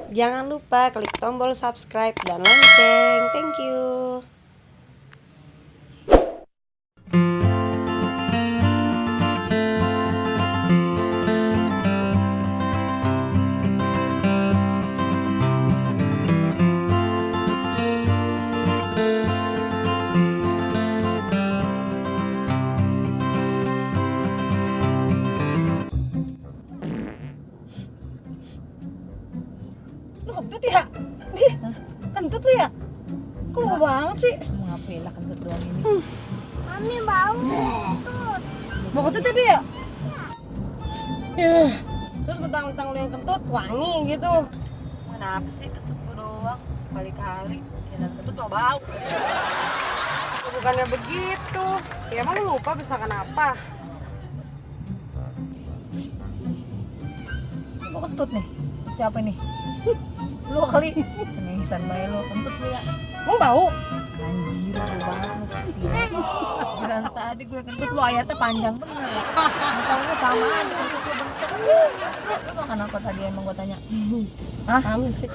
Jangan lupa klik tombol subscribe dan lonceng. Thank you. Lu kentut ya? Kentut lu ya? Kok lama banget sih? Mau ngapain lah kentut doang ini. Mami bau kentut. Mau kentut ya dia? Ya. Terus mentang-mentang lu yang kentut wangi gitu. Kenapa sih kentut gua doang? Sekali-kali ya dan kentut mau bau. Bukannya begitu. Ya emang lu lupa habis makan apa? Lu kentut nih? Siapa nih? Lu kali cengisan bae lu kentut lu ya. Emang bau? Anjir, bau banget lu sih. Dan tadi gue kentut lu ayatnya panjang bener. Makanya sama aja kentut lu bentuk. Lu makan apa tadi emang gue tanya? Hah? Kamu sih.